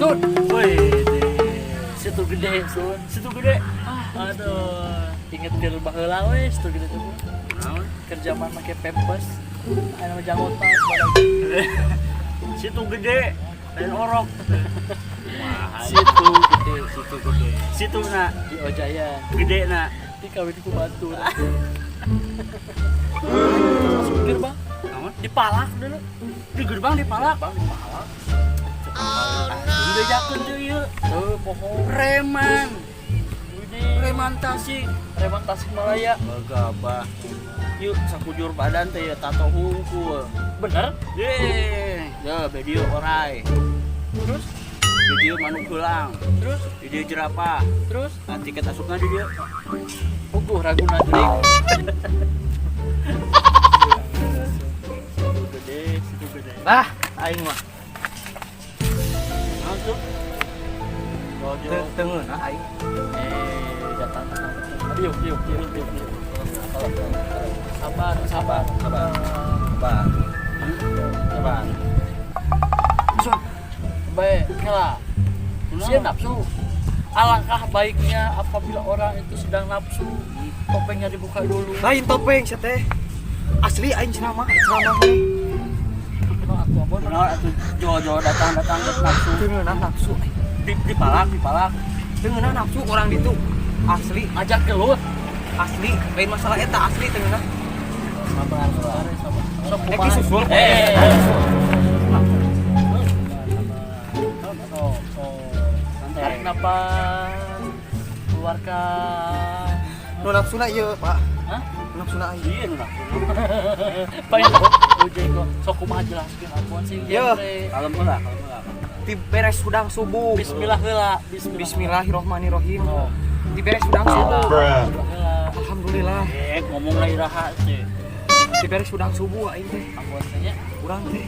Sun. Wih, Situ Gede, Sun. Situ Gede. Ah, Aduh. Inget ke baheula we Situ Gede teh. Naon? Keur jaman make Pampers. Aya nama janggotan barang. Situ Gede. Lain orok. Wah, Situ Gede, Situ Gede. Situ na di Ojayan. Gede na. Di kawin ku batur. Masuk gerbang, Naon? Dipalak dulu. Di gerbang dipalak. Bang, dipalak. Oh, no. Bejakeun teu ieu. Tuh, pohon. Preman. Gede. Preman Tasik. Preman Tasikmalaya. Gagabah. Yuk, sakujur badan teh ya tato hungkul. Bener? Ye, ya video orai. Terus? Video manuk heulang. Terus? Video jerapah. Terus? Nah, tiket asupna di dieu. Puguh raguna jurig. Situ Gede, Situ Gede. Lah, aing mah. Naon tuh? Jojo. Teu ngeunah aing. Eh, datang, datang. Yuk, yuk, yuk, yuk, yuk. Sabar, sabar. Sabar. Sabar. Sabar. Sun. Baik, kela. Sia nafsu. Alangkah baiknya apabila orang itu sedang nafsu, topengnya dibuka dulu. Lain topeng sia teh. Asli aing ceramah, ceramah teh. Kunaon atuh, Ambon? Kunaon atuh jojo datang-datang ke nafsu. Teu ngeunah nafsu aing. Di dipalak, dipalak. Teu ngeunah nafsu orang ditu. Asli, Ajak gelut. Asli, lain masalah eta, asli teu ngeunah. Sabar, sabar, sabar. Sok Eh, kumaha? ki susul. Eh, sok, sok. Santai. Tarik napas, keluarkan. Nu nafsuna ieu, Pak. Hah? Nu nafsuna aing. Iya nu nafsu. Paling ujung kok. Sok kumaha, jelaskeun Ambon sing Yo. genre. Kalem heula, kalem heula. Ti beres hudang subuh. Bismillah heula, bismillah. Bismillahirrahmanirrahim. Oh. Ti beres hudang subuh. Bismillah heula. Alhamdulillah. Eh, ngomong lah iraha sih. Ti beres hudang subuh aing teh. Ambon teh nya. Urang teh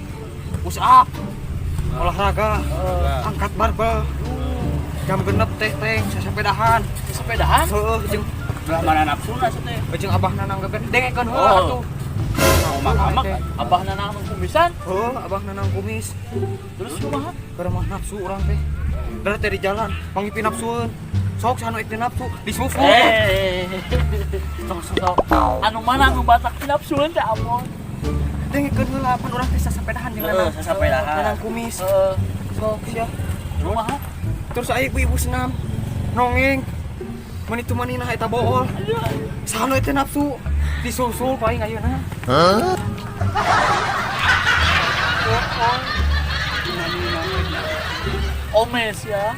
push up. Olahraga, angkat barbel. Jam 6 teh teh sasepedahan. Sepedahan? Heueuh, jeung Belah mana nafsuna sih teh? jeung abah Nanang geber. Dengekeun heula Oh. atuh. Mau mamak. Abah Nanang nu kumisan? Heueuh, abah Nanang kumis. Terus kumaha? Keur mah nafsu urang teh. Berat teh di jalan, panggih nafsueun. Sok sanu teh nafsu, disusul. Eh, sok sok. Anu mana anu batak nafsueun teh, Ambon? Dengekeun heula, pan urang teh sasepedahan jeung Heeh, Nanang. sasapedahan. Nanang kumis. Heeh. Sok sia. Kumaha? Terus aya ibu-ibu senam. Nongeng. Meni tu manina eta bool. Sanu teh nafsu, disusul paling ayeuna. Bohong. Omes ya.